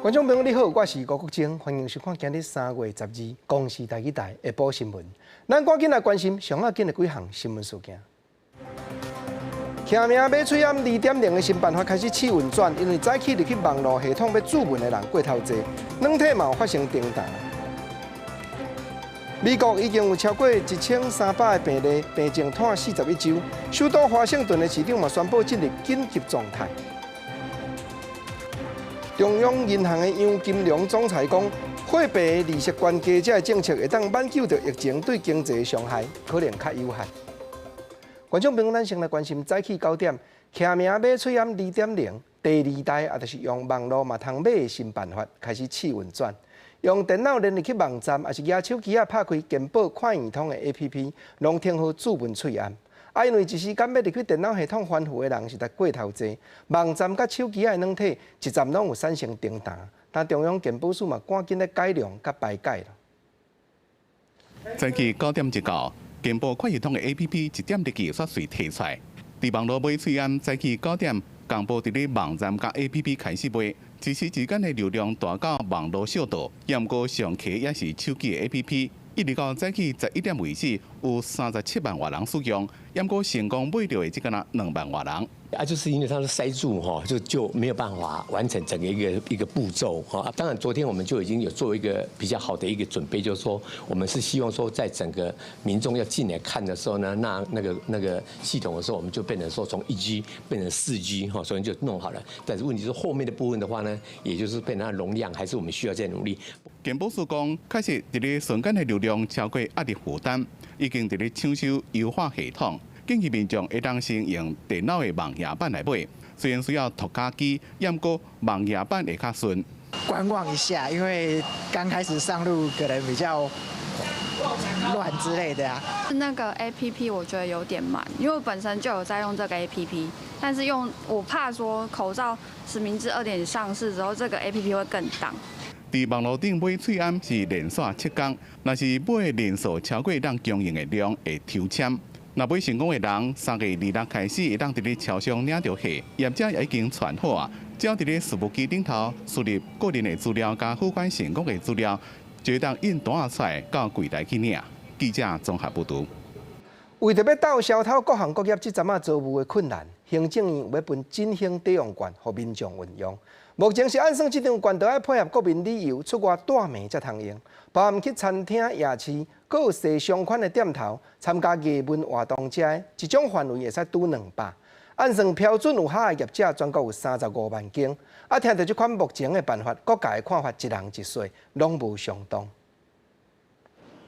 觀眾朋友你好，我是吳國晶，歡迎收看今日3月12公視台語台下晡新聞。咱趕緊來關心上要緊的幾項新聞事件。徛名買喙罨2.0的新辦法開始試運轉，因為早起入去網路系統欲注文的人過頭濟，軟體嘛有發生停頓。美國已經有超過1300個病例，病情拖41週。首都華盛頓的市長嘛宣布進入緊急狀態。中央銀行的楊金龍總裁講，貨幣利息懸低這个政策會當挽救著疫情對經濟的傷害，可能較有限。觀眾朋友，咱先來關心早起9點，徛名買喙罨2.0第二代，也就是用網路嘛通買的新辦法開始試運轉。用電腦連入去網站，抑是舉手機仔拍開健保看院通的 APP，攏通好注文喙罨。啊，因為一時間欲入去電腦系統翻付的人實在過頭濟，網站佮手機仔的軟體一站攏有產生停頓。但中央健保署嘛趕緊咧改良佮排解啦。早起9點一到，健保看醫通的 APP 一點入去煞隨提出來。佇網路買喙罨，早起九點，同步佇咧網站佮 APP 開始賣，一時之間的流量大到網路燒到，毋過上架也是手機的 APP。一直到早起11點為止，有37萬外人使用，毋過成功買著的只敢若2萬外人。啊，就是因為它是塞住哈，就沒有辦法完成整個一個一個步驟哈。當然，昨天我們就已經有做一個比較好的一個準備，就是說，我們是希望說，在整個民眾要進來看的時候呢，那個系統的時候，我們就變成說從1G 變成4G 哈，所以就弄好了。但是問題是後面的部分的話呢，也就是變成它容量，還是我們需要再努力。健保署講，確實佇咧瞬間的流量超過壓力負擔，已經佇咧搶修優化系統。建議民眾會當先用電腦的網頁版來買，雖然需要塗跤機，毋過網頁版會較順。觀望一下，因為剛開始上路可能比較亂之類的啊。那個 APP 我覺得有點慢，因為我本身就有在用這個 APP，但是用我怕說口罩實名制2.0上市之後，這個 APP 會更當。佇網路頂買喙罨是連續7天，若是買人數超過當供應的量，會抽籤。若買成功的人，3月26開始會當佇咧超商領著貨，業者也已經傳好啊，只要佇咧伺服器頂頭輸入個人的資料佮付款成功的資料，就會當印單仔出來到櫃台去領。記者綜合報導。為著欲鬥消透各行各業這陣仔遭遇的困難，行政院有欲分振興抵用券，予民眾運用。目前是按算這張券都愛配合國民旅遊出外蹛暝才通用，包含去餐廳、夜市，閣有踅商圈的店頭參加藝文活動遮，這種範圍會使拄200。按算標準有效的業者，全國有35萬間。啊，聽著這款目前的辦法，各界的看法一人一說，攏無相同。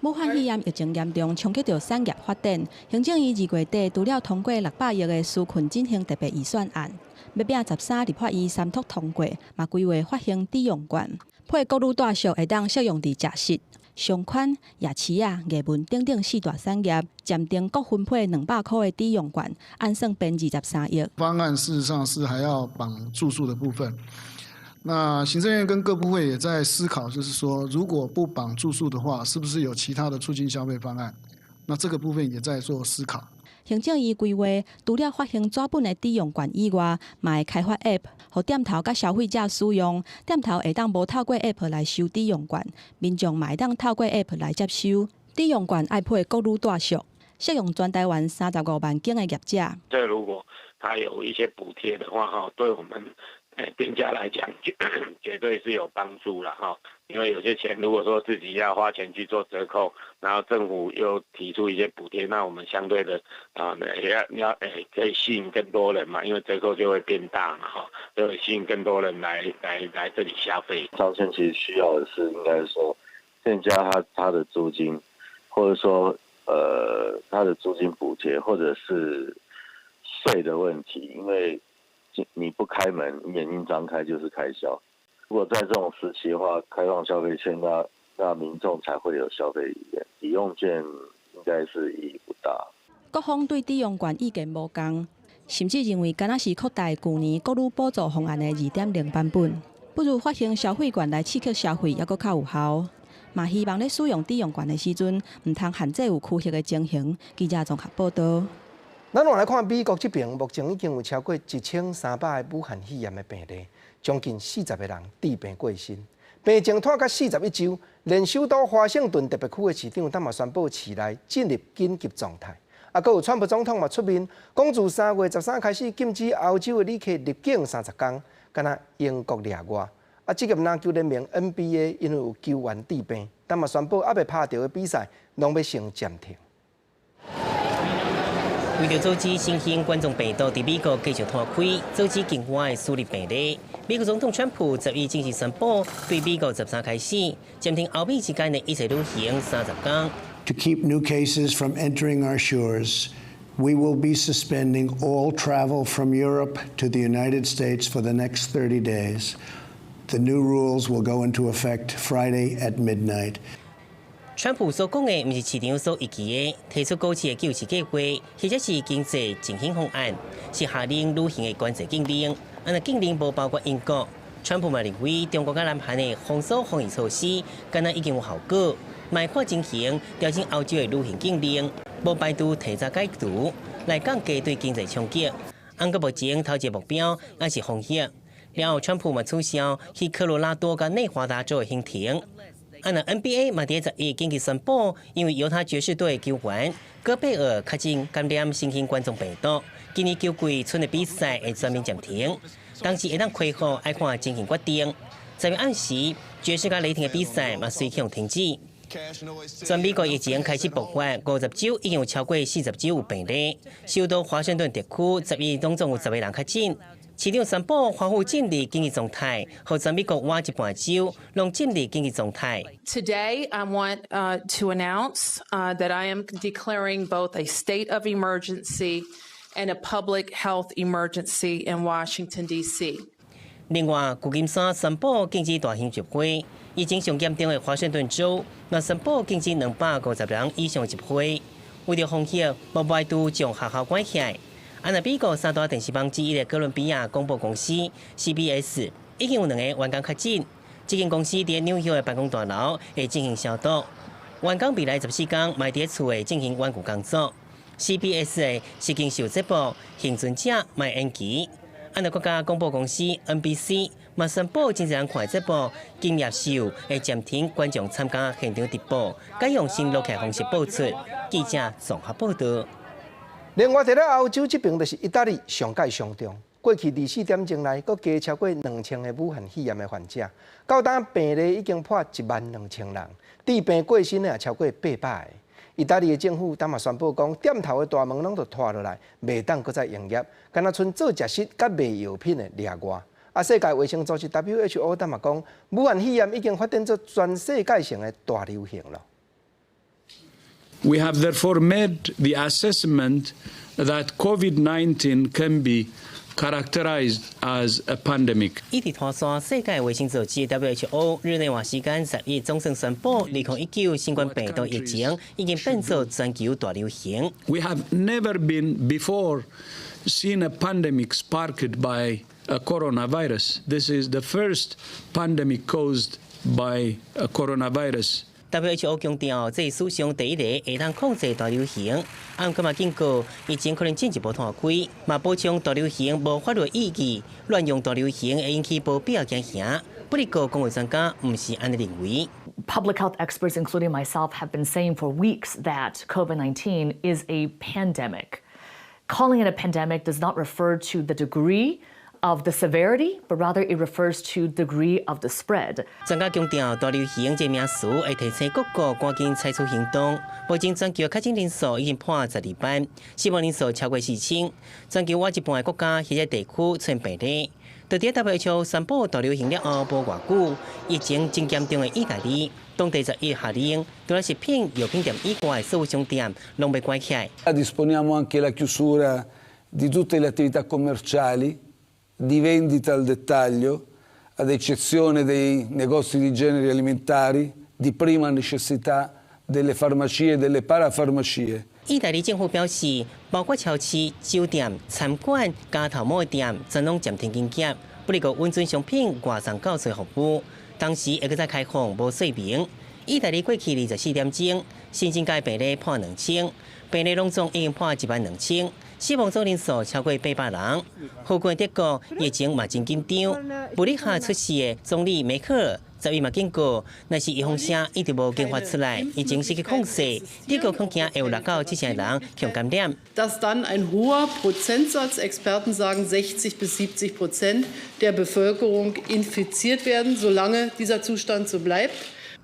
武漢肺炎疫情嚴重，衝擊著產業發展。行政院2月底除了通過600億的紓困振興特別預算案，欲摒13立法院三讀通過，嘛規劃發行抵用券，配國旅帶俗會當適用佇食肆、商圈、夜市仔、藝文等等四大產業，暫定各分配200箍的抵用券，按算編23億。方案事實上是還要綁住宿的部分。那行政院跟各部會也在思考，就是說，如果不綁住宿的話，是不是有其他的促進消費方案？那這個部分也在做思考。行政院規劃，除了發行紙本的抵用券以外，嘛會開發 App，予店頭佮消費者使用。店頭會當無透過 App 來收抵用券，民眾嘛會當透過 App 來接收抵用券。愛配國旅帶俗，適用全台灣35萬間的業者。這如果他有一些補貼的話，哈，對我們店家來講，絕對是有幫助了哈。因為有些錢如果說自己要花錢去做折扣，然後政府又提出一些補貼，那我們相對的啊，也要要可以吸引更多人嘛，因為折扣就會變大嘛，哈，就會吸引更多人來這裡消費。商圈其實需要的是，應該說店家他的租金，或者說他的租金補貼，或者是稅的問題，因為你不開門，你眼睛張開就是開銷。如果在這種時期的話，開放消費券，那民眾才會有消費意願。抵用券應該是意義不大。各方對抵用券意見無仝，甚至認為敢若是擴大舊年國旅補助方案的2.0版本，不如發行消費券來刺激消費，猶閣較有效。嘛希望咧使用抵用券的時陣，毋通限制有區域的情形。記者綜合報導。咱換來看美國這邊，目前已經有超過1300個武漢肺炎的病例。將近40個人致病過身。病情拖到41週，連首都華盛頓特別區的市長當嘛宣布市內進入緊急狀態。啊，閣有川普總統嘛出面講，自3月13開始禁止歐洲的旅客入境30工，敢若英國例外。啊，職業籃球聯盟 NBA 因為有球員致病，當嘛宣布猶未拍著的比賽攏欲先暫停。為著阻止新型冠狀病毒佇美國繼續拖開，阻止境外輸入病例，美國總統川普11正式宣布，對美國13開始暫停歐美之間的一切旅行30工。 To keep new cases from entering our shores, we will be suspending all travel from Europe to the United States for the next 30 days. The new rules will go into effect Friday at midnight. 川普所講的毋是市場所預期的，提出股市的救市計劃，或者是經濟振興方案，是下令旅行的關稅禁令。啊，若禁令無包括英國。川普嘛認為中國佮南韓的封鎖防疫措施，敢若已經有效果，嘛看情形調整歐洲的旅行禁令，無排除提早解除，來降低對經濟衝擊。毋過目前頭一個目標猶是防疫。了後，川普嘛取消去科羅拉多佮內華達州的行程。啊，若 NBA 嘛佇11緊急宣布，因為猶他爵士隊球員戈貝爾確診感染新型冠狀病毒，今年球季春的比賽會全面暫停。當時會當恢復愛看情形決定。11暗時，爵士佮雷霆的比賽嘛隨向停止。全美國疫情開始爆發，50州已經有超過40州有病例。首都華盛頓特區11總總有10個人確診。市長宣布華府進入緊急狀態，予全美國倚一半州攏進入緊急狀態。 Today, I want to announce that I am declaring both a state of emergency and a public health emergency in Washington, D.C. 另外，舊金山宣布禁止大型集會，疫情上嚴重的華盛頓州也宣布禁止250人以上集會。為著防疫，無排除將學校關起來。啊，若美國三大電視網之一的哥倫比亞廣播公司 CBS 已經有兩個員工確診，這間公司佇紐約的辦公大樓會進行消毒，員工未來14工嘛佇厝內進行遠距工作。CBS 的實境秀節目《倖存者》嘛延期。啊，若國家廣播公司 NBC 嘛宣布，真濟人看節目《今夜秀》會暫停觀眾參加現場直播，改用新錄起方式播出。記者綜合報道。另外，佇咧歐洲這爿就是意大利上蓋傷重。過去24點鐘內，閣加超過2000個武漢肺炎的患者，到今病例已經破1萬2000人，致病過身的也超過800個。意大利的政府當嘛宣布講，店頭的大門攏著拖落來，袂當閣再營業，敢若賰做食食佮賣藥品的例外。啊，世界衛生組織 WHO 當嘛講，武漢肺炎已經發展做全世界性的大流行了。 We have therefore made the assessment that COVID-19 can be characterized as a pandemic. 一直拖線世界衛生組織 WHO 日內瓦時間11總算宣布，2019新冠病毒疫情已經變做全球大流行。 We have never been before seen a pandemic sparked by a coronavirus. This is the first pandemic caused by a coronavirus. WHO 強調，這是史上第一个會當控制大流行。啊，毋過嘛警告，疫情可能進一步拖開，嘛補充大流行無法律依據，亂用大流行會引起無必要驚嚇。不過，公衛專家毋是按呢認為。 Public health experts, including myself, have been saying for weeks that COVID-19 is a pandemic. Calling it a pandemic does not refer to the degree of the severity, but rather it refers to degree of the spread. 專家強調，大流行這名詞會提醒各國趕緊採取行動。目前全球確診人數已經破12萬，死亡人數超過4000。全球倚一半的國家或者地區出現病例。佇 WHO 宣布大流行了後無偌久，疫情真嚴重的意大利，當地11下令，除了食品、藥品店以外的所有商店攏欲關起來。 Disponiamo anche la chiusura di tutte le attività commerciali di vendita al dettaglio, ad eccezione dei negozi di generi alimentari di prima necessità, delle farmacie e delle parafarmacie. 意大利政府表示，包括超市、酒店、餐館、剪頭毛店，全攏暫停營業，不過允准商品外送到厝服務。同時會閣再開放無說明。意大利過去24點鐘，新增加病例破2000，病例攏總已經破1萬2000，死亡總人數超過800人。附近德國疫情嘛真緊張，慕尼黑出事的總理梅克爾11嘛警告，若是預防針一直無研發出來，疫情失去控制，德國恐驚會有6到7成人予感染。 Dass dann ein hoher Prozentsatz, Experten sagen 60 bis 70% der Bevölkerung infiziert werden, solange dieser Zustand so bleibt.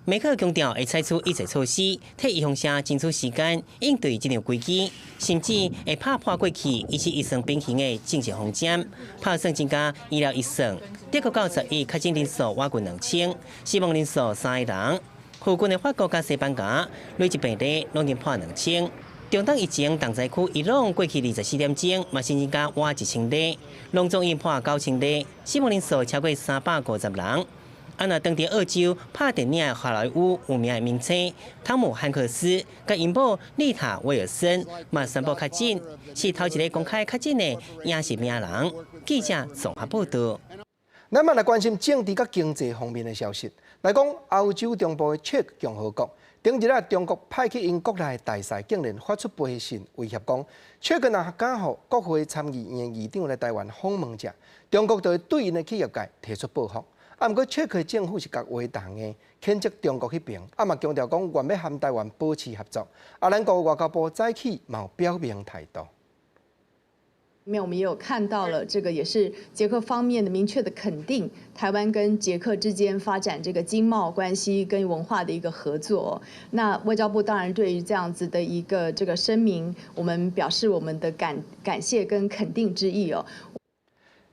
梅克爾強調會採取一切措施，替預防針爭取時間應對這場危機，甚至會拍破過去醫生預算平衡的政策方針，拍算增加醫療預算。德國到11確診人數倚近2000，死亡人數三个人。附近的法國佮西班牙累計病例攏已經破2000。中東疫情重災區伊朗過去24點鐘嘛新增加倚1000例，攏總已經破9000例，死亡人數超過350人。啊，若當地澳洲拍電影的好萊塢有名的明星湯姆漢克斯，佮𪜶某麗塔威爾森嘛宣布確診，是頭一个公開確診的影視名人。記者綜合報道。咱嘛來關心政治佮經濟方面的消息。來講，歐洲中部的捷克共和國，頂日啊，中國派去𪜶國內的大使竟然發出背信，威脅講，捷克若敢予國會參議院的議長來台灣訪問者，中國就會對𪜶的企業界提出報復。啊，毋過捷克政府是共話動的，譴責中國彼爿，啊嘛強調講願欲和台灣保持合作。啊，咱國外交部早起嘛有表明態度。面我們也有看到了，這個也是捷克方面的明確的肯定，台灣跟捷克之間發展這個經貿關係跟文化的一個合作。那外交部當然對於這樣子的一個這個聲明，我們表示我們的感謝跟肯定之意哦。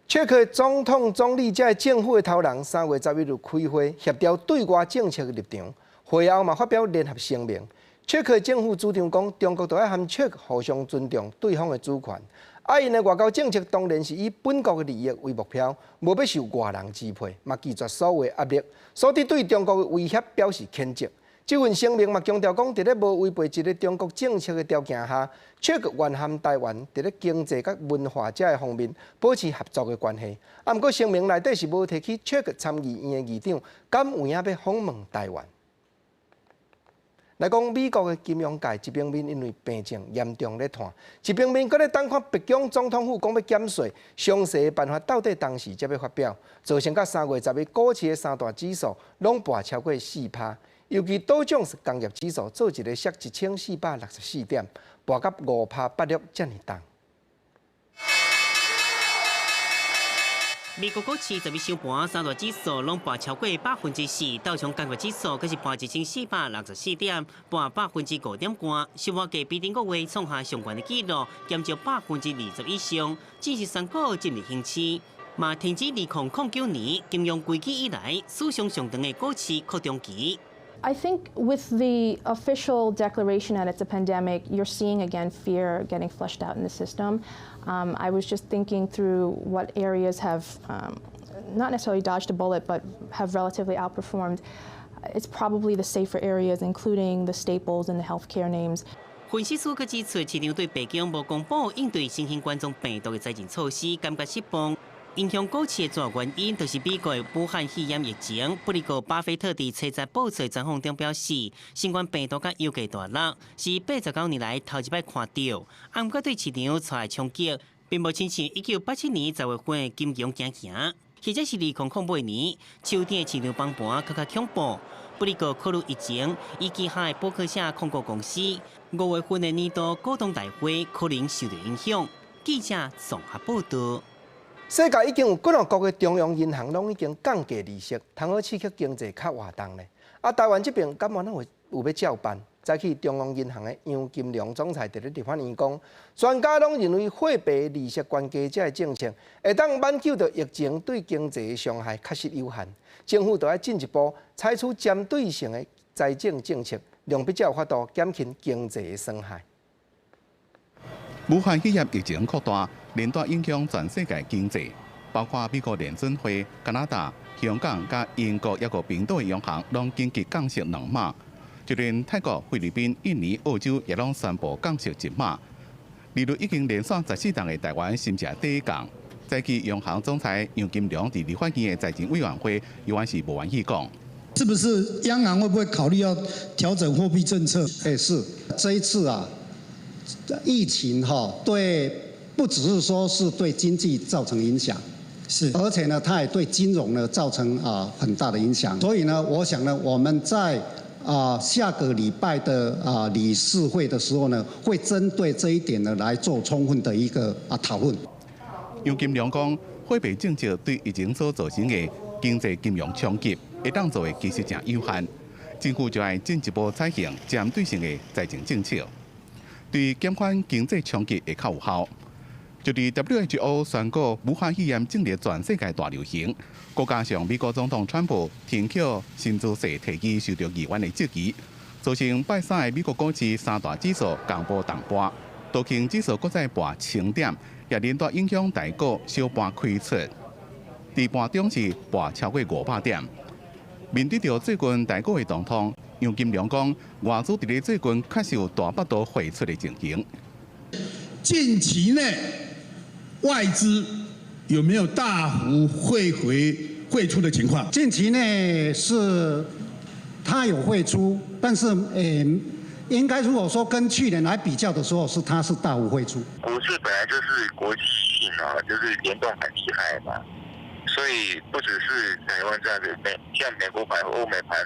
捷克總統、總理這政府的頭人3月11日開會協調對外政策的立場，會後嘛發表聯合聲明。捷克政府主張講，中國著愛和捷克互相尊重對方的主權。啊，𪜶的外交政策當然是以本國的利益為目標，無欲受外人支配，嘛拒絕所有壓力，所以對中國的威脅表示譴責。這份聲明嘛強調講，佇咧無違背一個中國政策的條件下，捷克願和台灣佇咧經濟佮文化這个方面保持合作的關係。啊，毋過聲明內底是無提起捷克參議院的議長敢有影欲訪問台灣。來講，美國的金融界一方面因為病情嚴重咧嘆，一方面閣咧等看白宮總統府講欲減稅，詳細的辦法到底當時才欲發表，造成到3月10日股市的三大指數攏跋超過4趴，尤其道瓊斯工業指數做一日摔1464點，跋甲5趴86遮爾重。美國股市11收盤，三大指數攏跋超過4%，道瓊工業指數閣是跋1464點，跋5.外%，收盤價比頂個月創下上懸的紀錄，減少20%以上，正式宣告進入熊市，嘛停止2009年金融危機以來史上上長的股市擴張期。 I think with the official declaration that it's a pandemic, you're seeing again fear getting flushed out in the system. I was just thinking through what areas have not necessarily dodged a bullet, but have relatively outperformed. It's probably the safer areas, including the staples and the healthcare names. 分析師閣指出，市場對白宮無公布應對新型冠狀病毒的財政措施感覺失望。影響股市的主要原因，就是美國的武漢肺炎疫情。不過，巴菲特佇初十報稅專訪中表示，新冠病毒佮油價大落，是89年來頭一擺看著。啊，毋過對市場帶來衝擊，並無親像1987年10月份的金融驚嚇，或者是2008年秋天的市場崩盤閣較恐怖。不過考慮疫情，伊旗下的波克夏控股公司5月份的年度股東大會可能受著影響。記者綜合報道。世界已經有幾若國的中央銀行攏已經降低利息，通好刺激經濟較活動咧。啊，台灣這爿敢有有有欲照辦？早起中央銀行的楊金龍總裁佇咧立法院講，專家攏認為貨幣利息懸低這个政策會當挽救著疫情對經濟的傷害，確實有限。政府著愛進一步採取針對性的財政政策，量比才有法度減輕經濟的損害。武漢肺炎疫情擴大，連帶影響全世界經濟，包括美國聯準會、加拿大、香港、佮英國抑閣冰島的央行，攏緊急降息2碼。就連泰國、菲律賓、印尼、澳洲也攏宣布降息1碼。利率已經連續14檔的台灣，甚至底降。早起央行總裁楊金龍佇立法院的財政委員會，猶原是無願意講。是不是央行會不會考慮要調整貨幣政策？欸，是這一次啊，疫情哈對不只是說是對經濟造成影響，是，而且呢，它也對金融呢造成很大的影響。所以呢，我想呢，我們在下個禮拜的理事會的時候呢，會針對這一點呢來做充分的一個討論。楊金龍講，貨幣政策對疫情所造成的經濟金融衝擊，會當做的其實誠有限，政府就愛進一步採行針對性的財政政策，對減緩經濟衝擊會較有效。就佇 WHO 宣告武漢肺炎進入全世界大流行，閣加上美國總統川普停扣新澤西提議受到議員的質疑，造成拜三的美國股市三大指數共無動盤，道瓊指數閣再跋1000點，也連帶影響台股小盤開出，佇盤中是跋超過500點。面對著最近台股的動盪，楊金龍講，外資佇咧最近確實有大幅度匯出的情形。近期內，外資有沒有大幅匯回匯出的情況？近期內是它有匯出，但是應該如果說跟去年來比較的時候，是它是大幅匯出。股市本來就是國際性啊，就是聯動很厲害嘛，所以不只是台灣這樣子，像美國盤、歐美盤，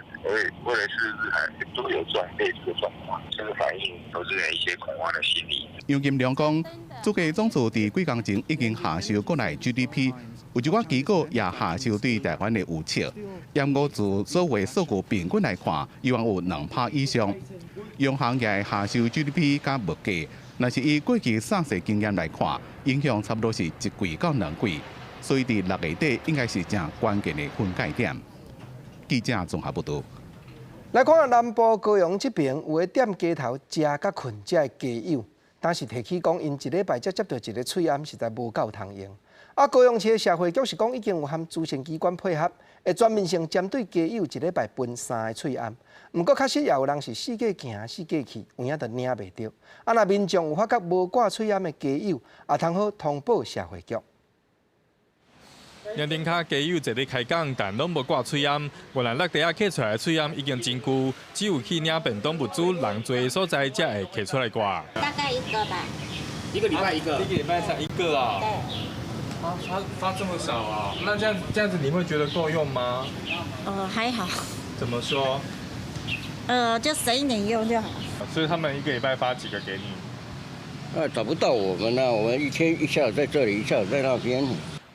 或者是日韓，都有這種類似的狀況，就是反映投資人一些恐慌的心理。楊金龍講，主計總處佇幾工前已經下修國內 GDP，有一寡機構也下修對台灣的預測。嚴格自所謂數據平均來看，有望有2%以上。央行也下修 GDP 佮物價，若是以過去 SARS 經驗來看，影響差不多是一季到2季，所以佇6月底應該是誠關鍵的分界點。記者綜合報導。來看南部高雄這爿有的踮街頭食佮睏這的街友，但是提起講，𪜶一禮拜才接著一个喙罨，實在無夠通用。啊，高雄市的社會局是講已經有和慈善機關配合，會全面性針對街友一禮拜分三个喙罨。毋過確實也有人是四界行四界去，有影就領袂著。啊，若民眾有發覺無掛喙罨的街友，也通好通報社會局。營頂跤街友坐咧開講，但攏無掛喙罨。原來落地仔揢出來的喙罨已經真舊，只有去領便當物資人濟的所在，才會揢出來掛。大概一個吧。一個禮拜一個。一個禮拜才一個啊？對。啊，發這麼少啊？那這樣子你會覺得夠用嗎？還好。怎麼說？就省一點用就好。所以他們一個禮拜發幾個給你？啊，找不到我們啦，我們一天一下午在這裡，一下午在那邊。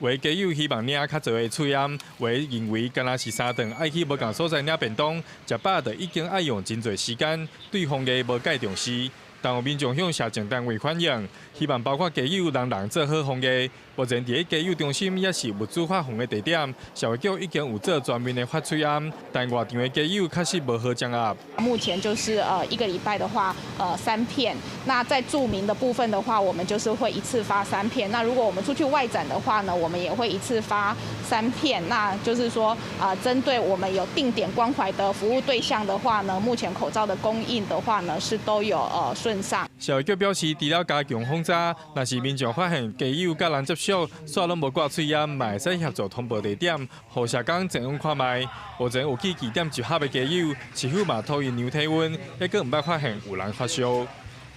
有的街友希望領較濟的喙罨，有的認為敢若是三頓愛去無仝所在領便當，食飽就已經愛用真濟時間，對防疫無蓋重視。但有民眾向社政單位反映，希望包括街友人人做好防疫。目前佇咧街友中心抑是物資發放的地點，社會局已經有做全面的發喙罨，但外場的街友確實無好掌握。目前就是一個禮拜的話，三片。那在住民的部分的話，我們就是會一次發三片。那如果我們出去外展的話呢，我們也會一次發三片。那就是說啊，針對我們有定點關懷的服務對象的話呢，目前口罩的供應的話呢，是都有順上。社會局表示，除了加強訪查，若是民眾發現街友佮人接觸，煞攏無掛喙罨，嘛會使協助通報地點，予社工前往看覓。目前有去據點集合的街友，是否嘛予𪜶量體溫，抑閣毋捌發現有人發燒。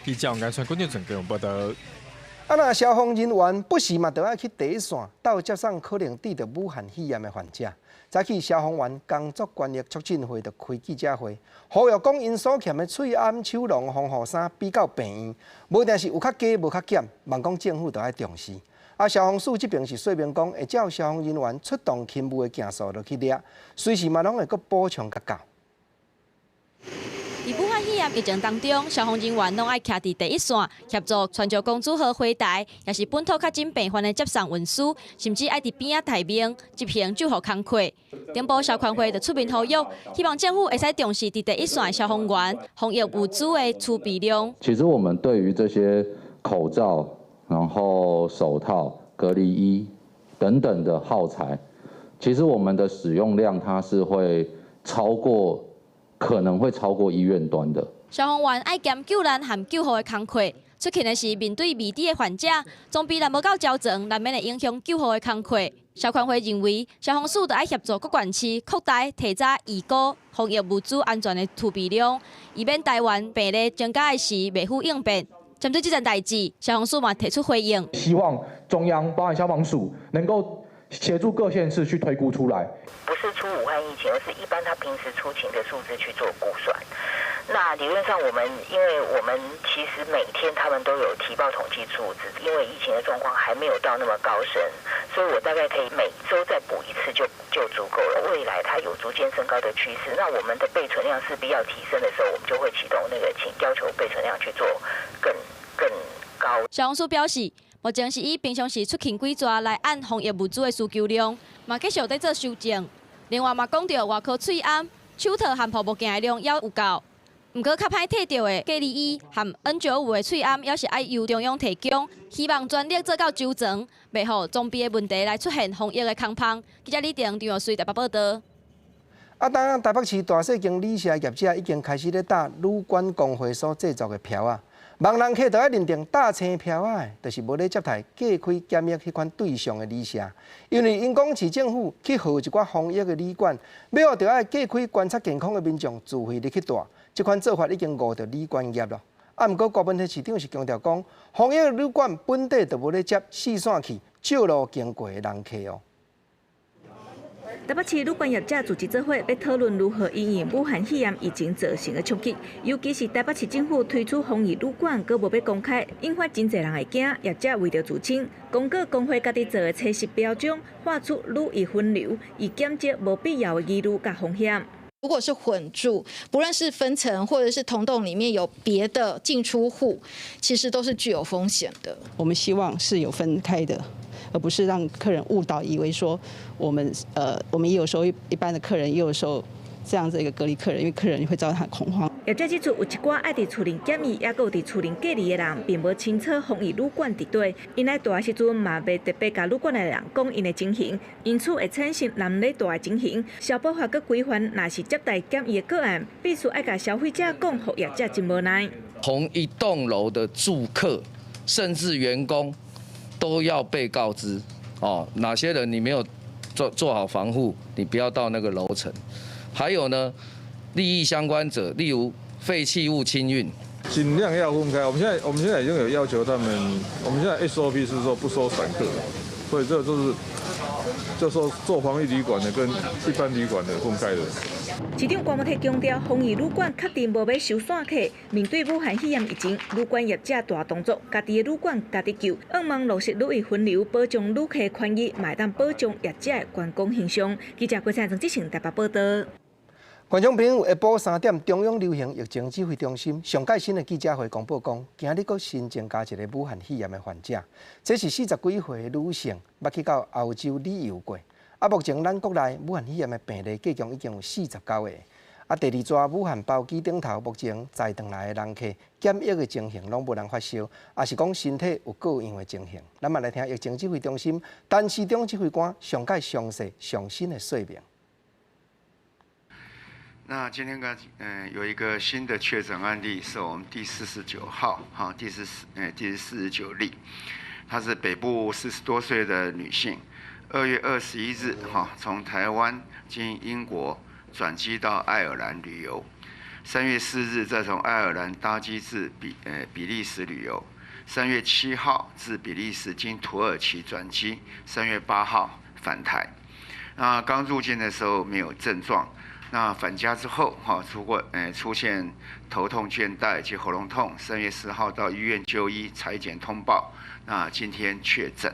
記者王安川、郭俊淳報導。啊，若消防人員不時嘛，著愛去第一線，鬥接送可能得著武漢肺炎的患者。早起消防員工作權益促進會就開記者會，呼籲講𪜶所欠的喙罨、手籠、防護衫比到病院，無定是有較加無較減，望講政府著愛重視。啊，消防署這爿是說明講，會照消防人員出動勤務的件數落去領，隨時嘛攏會閣補充較夠。佇武漢肺炎疫情當中，消防人員攏愛徛佇第一線，協助傳召公主號火台，抑是本土確診病患的接送運輸，甚至愛佇邊仔待命執行救護工課。頂埔消權會就出面呼籲，希望政府會使重視佇第一線的消防員防疫物資的儲備量。其實我們對於這些口罩、然後手套、隔離衣等等的耗材，其實我們的使用量它是會超過。可能會超過醫院端的。消防員愛兼救難和救護的工課，出勤的是面對未知的患者，裝備若無夠周全，難免會影響救護的工課。消權會認為，消防署著愛協助各縣市擴大提早預估防疫物資安全的儲備量，以免台灣病例增加的時袂赴應變。針對這件代誌，消防署嘛提出回應，希望中央包含消防署能夠協助各縣市去推估出來。不是出武漢疫情，而是一般他平時出勤的數字去做估算。那理論上，我們因為我們其實每天他們都有提報統計數字，因為疫情的狀況還沒有到那麼高升，所以我大概可以每週再補一次就足夠了。未來它有逐漸升高的趨勢，那我們的備存量勢必要提升的時候，我們就會啟動那個請要求備存量去做更高。消防署表示，目前是以平常時出勤幾逝來按防疫物資的需求量，嘛繼續在做修正。另外嘛講著外科喙罨、手套和護目鏡的量猶有夠，毋過較歹提著的隔離衣和 N95的喙罨，猶是愛由中央提供。希望全力做到周全，袂予裝備的問題來出現防疫的空縫。記者李婷、張玉穗台北報道。啊，當台北市大細間旅社業者已經開始咧搭旅館公會所製作的票仔。望人客著愛認定搭青票仔的，就是無咧接待隔開檢疫彼款對象的旅社，因為𪜶講市政府去號一寡防疫的旅館，尾後著愛隔開觀察健康的民眾自費入去蹛，這款做法已經誤著旅館業咯。啊，毋過郭文煕市長是強調講，防疫的旅館本底就無咧接四散去借路經過的人客哦。台北市旅館業者組織做伙，欲討論如何因應武漢肺炎疫情造成的衝擊。尤其是台北市政府推出防疫旅館，閣無欲公開，引發真濟人會驚。業者為著自清，公告公會家己做的測試標準，畫出旅遊分流，以減少無必要的疑慮佮風險。如果是混住，不論是分層或者是同棟裡面有別的進出戶，其實都是具有風險的。我們希望是有分開的。而不是讓客人誤導，以為說我們也有收一般的客人，也有收這樣子一個隔離客人，因為客人會造成很恐慌。業者指出，有一寡愛佇厝內檢疫，抑閣有佇厝內隔離的人，並無清楚防疫旅館佇佗，𪜶來蹛的時陣嘛，袂特別共旅館的人講𪜶的情形，因此會產生人咧蹛的情形。消保法閣規範，若是接待檢疫的個案，必須愛共消費者講，予業者真無奈。同一棟樓的住客，甚至員工，都要被告知哦，哪些人你沒有做好防護，你不要到那個樓層。還有呢，利益相關者，例如廢棄物清運，盡量要分開。我們現在已經有要求他們，我們現在 SOP 是說不收散客，所以這就是就說做防疫旅館的跟一般旅館的分開的。市長郭文煕強調，防疫旅館確定無欲收散客。面對武漢肺炎疫情，旅館業者大動作，家己的旅館家己救，向望落實旅遊分流，保障旅客權益，嘛會當保障業者的觀光形象。記者郭彩曾志成台北報道。觀眾朋友，下晡3點，中央流行疫情指揮中心上蓋新的記者會公布講，今日閣新增加一個武漢肺炎的患者，這是40幾歲的女性，捌去到歐洲旅遊過。啊，目前咱國內武漢肺炎的病例計共已經有49個。啊，第二逝武漢包機頂頭，目前載轉來的人客檢疫的情形攏無人發燒，抑是講身體有各樣的情形。咱嘛來聽疫情指揮中心陳時中指揮官上蓋詳細上新的說明。那今天呢，有一個新的確診案例，是我們第49號，哈，第49例，她是北部40多歲的女性，2月21日，哈，從台灣經英國轉機到愛爾蘭旅遊，3月4日再從愛爾蘭搭機至比利時旅遊，3月7號至比利時經土耳其轉機，3月8號返台。那剛入境的時候沒有症狀。那返家之後，哈，出現頭痛、倦怠及喉嚨痛，3月4號到醫院就醫，採檢通報，那今天確診。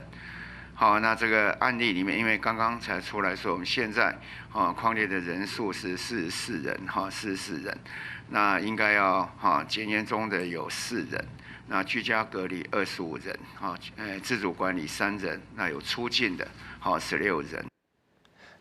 好，那這個案例裡面，因為剛剛才出來說，我們現在啊匡列的人數是44人，哈，44人，那應該要哈檢驗中的有4人，那居家隔離25人，哈，自主管理3人，那有出境的，好16人。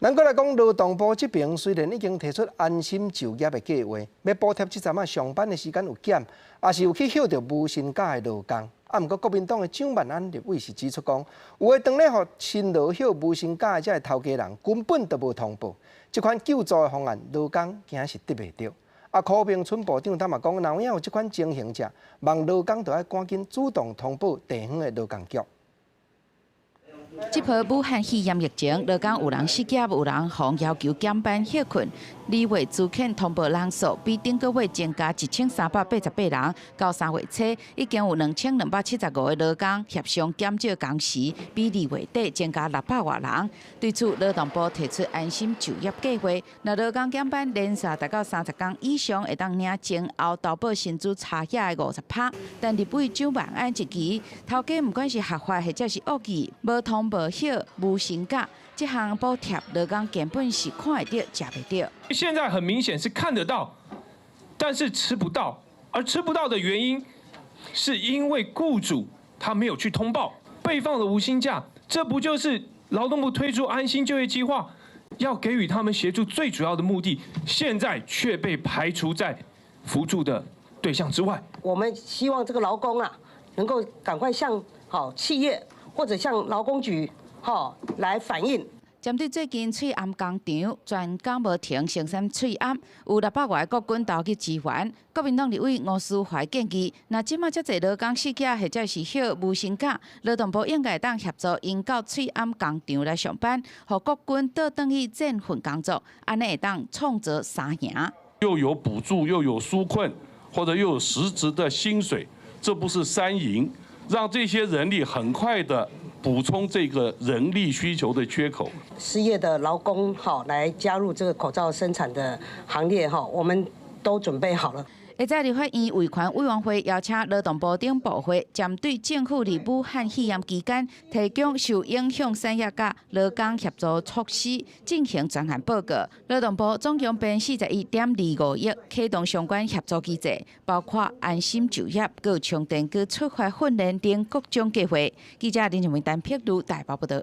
咱閣來講，勞動部這邊雖然已經提出安心就業的計劃，欲補貼這陣仔上班的時間有減，抑是有去休著無薪假的勞工。啊，毋過國民黨的蔣萬安立委是指出講，有的當咧予辛勞休無薪假的這个頭家人根本就無通報，這款救助的方案，勞工驚是得袂著。啊，柯銘春部長他嘛講，若有影有這款情形者，望勞工著愛趕緊主動通報地方的勞工局。這波武漢肺炎疫情，勞工有人失業，有人予要求減班歇睏。2月资遣通报人数比顶个月增加1388人，到3月初已經有2275个勞工協商減少工時，比2月底增加600外人。對此，勞動部提出安心就業計劃，若勞工減班連續達到30工以上，會當領前後投保薪資差額的50%。但立委蔣萬安質疑，頭家毋管是合法或者是惡意，無通無歇無薪假，這項補貼勞工根本是看會著、食袂著。現在很明顯是看得到，但是吃不到，而吃不到的原因，是因為僱主他沒有去通報備放的無薪假，這不就是勞動部推出安心就業計劃，要給予他們協助最主要的目的，現在卻被排除在扶助的對象之外。我們希望這個勞工啊，能夠趕快向好企業或者向勞工局好來反映。針對最近喙罨工廠全港無停生產喙罨，有600外個國軍投入支援。國民黨立委吳思懷建議，若這馬遮濟勞工失業或者是歇無薪假，勞動部應該當協助𪜶到喙罨工廠來上班，予國軍倒轉去戰訓工作，按呢會當創造三贏。又有補助，又有紓困，或者又有實質的薪水，這不是三贏？讓這些人力很快的補充這個人力需求的缺口。失業的勞工哈來加入這個口罩生產的行列哈，我們都準備好了。會在立法院維權委員會邀請勞動部等部會，針對政府佇武漢肺炎期間提供受影響產業佮勞工協助措施進行專案報告。勞動部總共編41.25億，啟動相關協助機制，包括安心就業、閣充電、閣出發訓練等各種計劃。記者林靜文、陳碧如台北報導。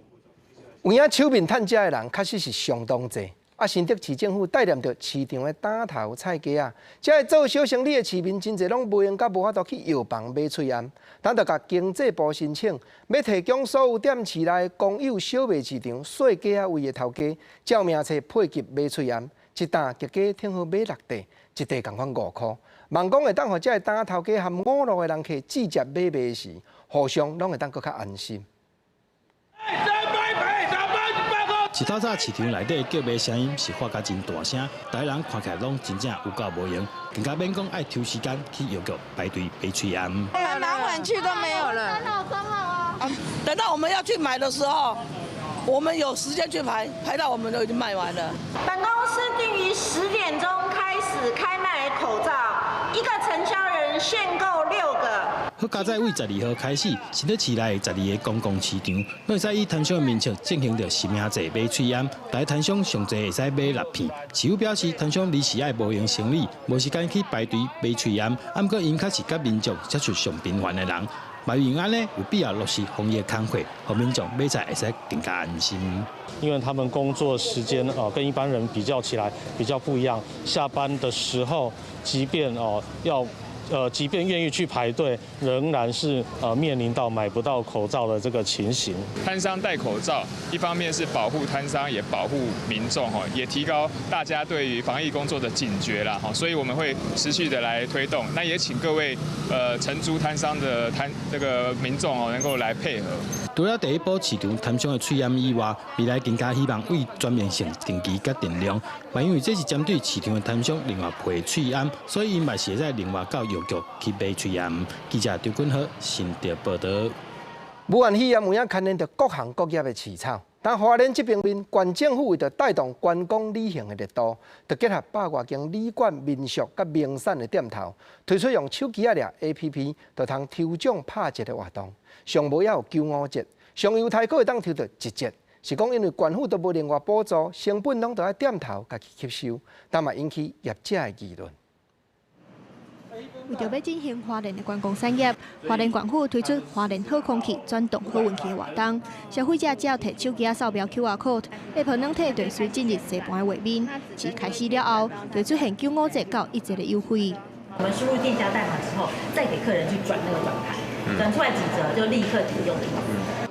有影手面趁食的人確實是相當濟。啊，新竹市政府帶連著市場的擔頭菜雞仔，這个做小生意的市民真濟攏無閒佮無法度去藥房買喙罨，咱就共經濟部申請，欲提供所有踮市內公有小賣市場細雞仔位的頭家，照名冊配給買喙罨，一擔特價挺好買6塊，一塊仝款5箍。望講會當予這个擔頭家和五路的人客直接買賣時，互相攏會當閣較安心。一透早市場內底叫賣聲音是發甲真大聲，逐个人看起來攏真正有夠無閒，更加免講愛抽時間去藥局排隊買喙罨。拿回去都沒有了。3號3號啊！等到我們要去買的時候，我們有時間去排，排到我們都已經賣完了。本公司定於10點鐘開始開賣口罩，一個承銷人限購6個。好佳哉，對12號開始，新竹市內12個公共市場，攏會使以攤商的名冊進行著實名制買喙罨。逐个攤商上濟會使買6片。市府表示，攤商離時愛無閒生理，無時間去排隊買喙罨。啊，毋過𪜶確實佮民眾接觸上頻繁的人，嘛因按呢有必要落實防疫工課，予民眾買菜會使更加安心。因為他們工作時間哦跟一般人比較起來比較不一樣，下班的時候，即便哦要。即便願意去排隊，仍然是面臨到買不到口罩的這個情形。攤商戴口罩，一方面是保護攤商，也保護民眾，也提高大家對於防疫工作的警覺啦。所以我們會持續的來推動。那也請各位承租攤商的攤這個民眾哦，能夠來配合。除了第一波市場攤商的喙罨以外，未來更加希望為全面性定期佮定量。嘛因為這是針對市場的攤商另外配喙罨，所以𪜶嘛是會使另外到藥局去買喙罨。記者張君豪新竹報導。武漢肺炎有影牽連著各行各業的市場，但花蓮這邊面，縣政府為著帶動觀光旅行的熱度，就結合100外間旅館、民宿佮名產的店頭，推出用手機仔掠 APP，就通抽獎拍折的活動。上無猶有95折，上優待閣會當抽著1折。是講因為縣府都無另外補助，成本攏著愛店頭家己吸收，但嘛引起業者的議論。為著欲振興花蓮的觀光產業，花蓮縣府推出花蓮好空氣轉動好運氣的活動，消費者只要提手機仔掃描 QR code，App 軟體就會隨進入踅盤的畫面。自開始了後，就會出現95折到1折的優惠。我們輸入店家代碼之後，再給客人去轉那個轉盤，轉出來幾折就立刻抵用的意思。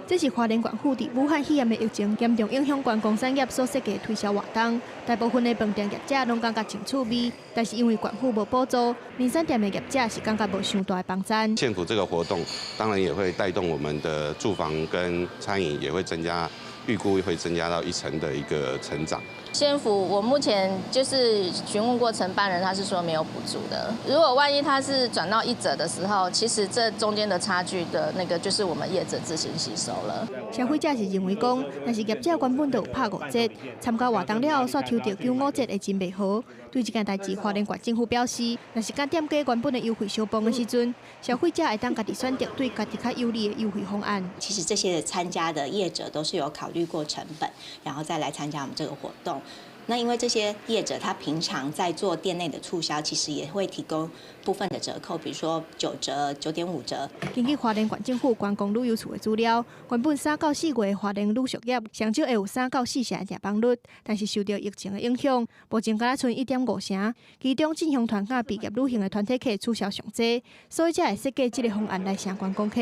這是花蓮縣府佇武漢肺炎的疫情嚴重影響觀光產業所設計推銷活動。大部分的飯店業者攏感覺真趣味，但是因為縣府無補助，民宿店的業者是感覺無傷大的幫贊。縣府這個活動當然也會帶動我們的住房跟餐飲，也會增加預估會增加到1成的一個成長。縣府，我目前就是詢問過承辦人，他是說沒有補助的。如果萬一他是轉到1折的時候，其實這中間的差距的那個就是我們業者自行吸收了。消費者是認為講，若是業者原本就有拍5折，參加活動了後，煞抽著95折會真袂好。對這件代誌，花蓮縣政府表示，若是佮店家原本的優惠相碰的時陣，消費者會當家己選擇對家己較有利的優惠方案。其實這些參加的業者都是有考慮過成本，然後再來參加我們這個活動。那因為這些業者他平常在做店內的促銷，其實也會提供部分的折扣，比如說9折、9.5折。根據花蓮縣政府觀光旅遊處的資料，原本3到4月花蓮旅宿業上少會有3到4成的訂房率，但是受著疫情的影響，目前敢若賰1.5成。其中進香團佮畢業旅行的團體客取消上濟，所以才會設計這個方案來吸觀光客。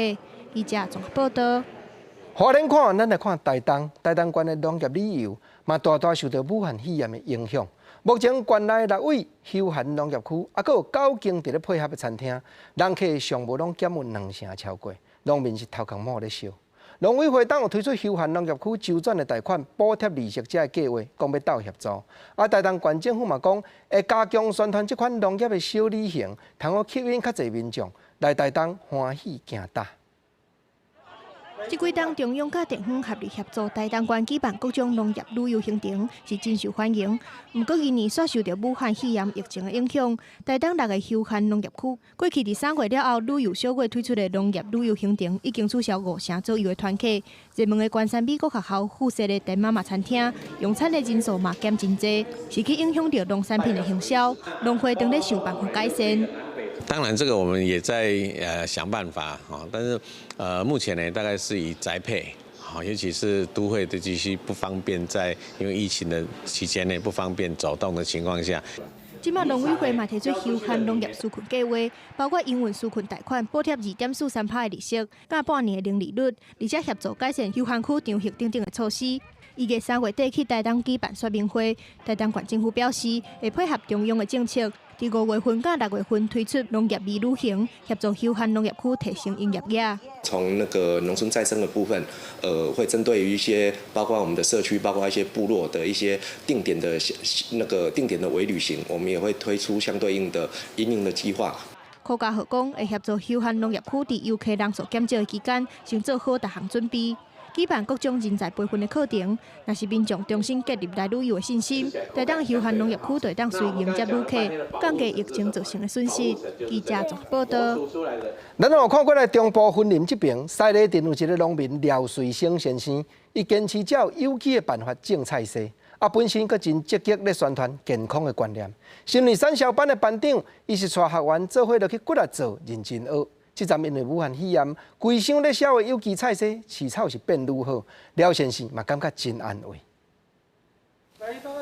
記者綜合報道。花蓮看完，咱來看台東。台東縣的農業旅遊嘛，大大受著武漢肺炎的影響。目前縣內6位休閒農業區，抑閣有9間佇咧配合的餐廳，人客上無攏減有2成超過，農民是頭殼毛咧燒。農委會當有推出休閒農業區周轉的貸款補貼利息這个計劃，講欲鬥協助。啊，台東縣政府嘛講，會加強宣傳這款農業的小旅行，通好吸引較濟民眾來台東歡喜行搭。這幾冬中央佮地方合力協助台東縣舉辦各種農業旅遊行程，是真受歡迎。毋過今年煞受著武漢肺炎疫情的影響，台東6個休閒農業區過去佇3月了後，旅遊小月推出的農業旅遊行程已經取消5成左右的團客。熱門的關山美國學校附設的田媽媽餐廳，用餐的人數嘛減真濟，是去影響著農產品的行銷。農會正咧想辦法改善。當然，這個我們也在想辦法哈，但是目前呢，大概是以宅配，尤其是都會的地區不方便在因為疫情的期間內不方便走動的情況下。這擺農委會嘛提出休閒農業紓困計劃，包括營運紓困貸款補貼2.43%的利息，佮半年的零利率，而且協助改善休閒區場域等等的措施。預計3月底去台東舉辦說明會，台東縣政府表示會配合中央的政策，佇5月份佮6月份推出農業微旅行，協助休閒農業區提升營業額。從那個農村再生的部分，會針對於一些包括我們的社區，包括一些部落的一些定點的那個定點的微旅行，我們也會推出相對應的營運的計劃。柯家豪講，會協助休閒農業區佇遊客人數減少的期間，先做好逐項準備。舉辦各種人才培訓的課程，若是民眾重新建立來旅遊的信心，台東休閒農業區就會當隨迎接旅客，降低疫情造成的損失。記者綜合報道。咱有看過來中部雲林這邊西螺鎮有一个農民廖瑞生先生，伊堅持照有機的辦法種菜蔬，啊，本身閣真積極咧宣傳健康的觀念。身為產銷班的班長，伊是帶學員做伙落去骨力做，認真學。這陣因為武漢肺炎，規箱咧銷的有機菜蔬市場是變愈好，廖先生嘛感覺真安慰。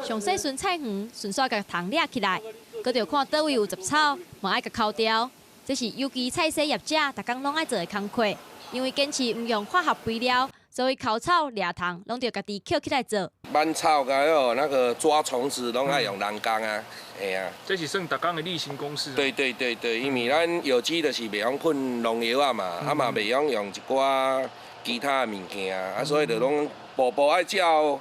上細巡菜園，順紲共蟲掠起來，閣著看佗位有雜草，嘛愛共抠掉。這是有機菜蔬業者逐工攏愛做的工課，因為堅持毋用化學肥料，所以抠草、掠蟲攏著家己抾起來做。挽草佮彼那個抓蟲子攏愛用人工啊，嘿啊。這是算逐工的例行公事。對對對對，因為咱有機就是袂用噴農藥啊嘛，啊嘛袂用用一寡其他的物件啊，所以就攏步步愛照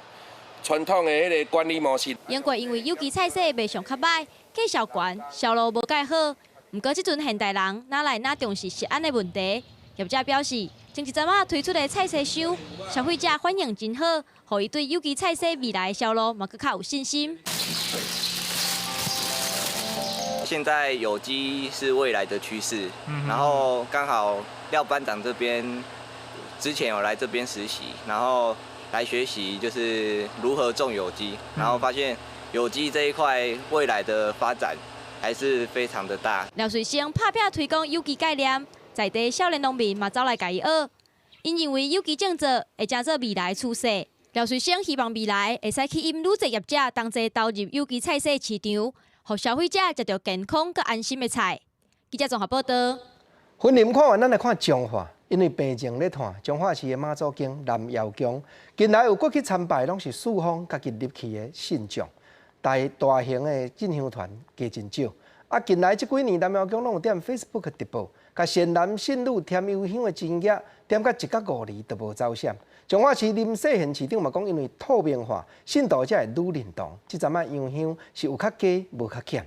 傳統的彼个管理模式。英國因為有機菜蔬賣相較䆀，價數懸，銷路無蓋好。毋過這陣現代人哪來哪重視食安的問題？業者表示，前一陣仔推出的菜蔬箱，消費者反應真好，予伊對有機菜蔬未來的銷路嘛閣較有信心。現在有機是未來的趨勢，然後剛好廖班長這邊之前有來這邊實習，然後來學習就是如何種有機，然後發現有機這一塊未來的發展還是非常的大。廖瑞生拍拚推廣有機概念，在地少年農民嘛走來共伊學，𪜶認為有機種植會成做未來趨勢。廖瑞生希望未來會使吸引愈濟業者同齊投入有機菜蔬市場，予消費者食著健康閣安心的菜。記者綜合報道。雲林看完，咱來看彰化，因為病情咧湠，彰化市的媽祖宮南瑤宮近來有過去參拜，攏是四方家己入去的信眾，大大型的進香團加真少。啊，近來這幾年南瑤宮攏有踮 Facebook 直播，共善男信女添油香的金額點甲一角五厘都無走閃。彰化市林世賢市長嘛講，因為透明化，信徒才會愈認同。這陣仔油香是有較加無較減。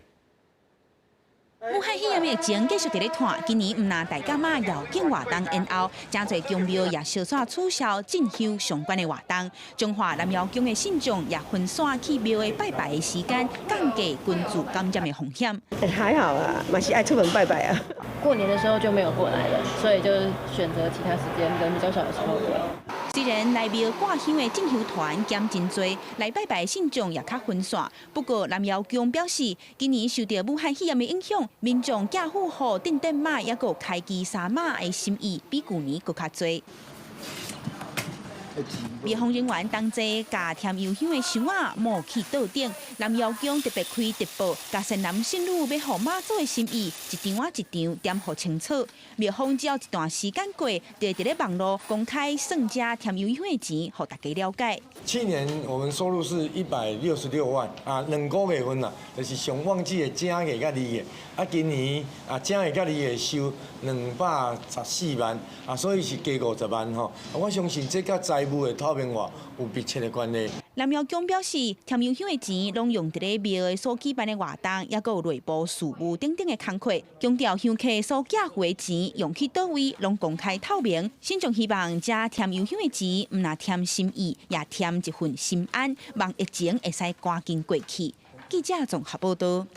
武漢肺炎疫情繼續佇咧拖，今年毋但大甲媽遶境活動延後，誠濟宮廟也相續取消進香相關的活動。彰化南瑤宮的信眾也分散去廟的拜拜的時間，降低群聚感染的風險。還好啊，嘛是愛出門拜拜啊。過年的時候就沒有過來了，所以就選擇其他時間，人比較少的時候過來。雖然來廟掛香的進香團減真濟，來拜拜的信眾也較分散。不過南瑤宮表示，今年受著武漢肺炎的影響，民眾寄付予鎮殿媽，抑閣開基三媽的心意，比舊年閣較濟。廟方人員同齊共添油香的箱仔抹去桌頂，南瑤宮特別開直播，共善男信女欲予媽祖的心意，一張仔一張點予清楚。廟方只要一段時間過，就會佇咧網路公開算這添油香的錢，予大家了解。去年我們收入是166萬啊，兩個月份啦，就是上旺季的正月佮二月，啊，今年啊正月佮二月收214萬啊，所以是加50萬吼。我相信這佮財務的透明化有密切的關係。南瑤宮表示，添油香的錢攏用佇咧廟的所舉辦的活動，抑閣有內部事務等等的工課，強調香客所寄付的錢用去佗位，攏公開透明。信眾希望這添油香的錢，毋但添心意，也添一份心安，望疫情會使趕緊過去。記者綜合報道。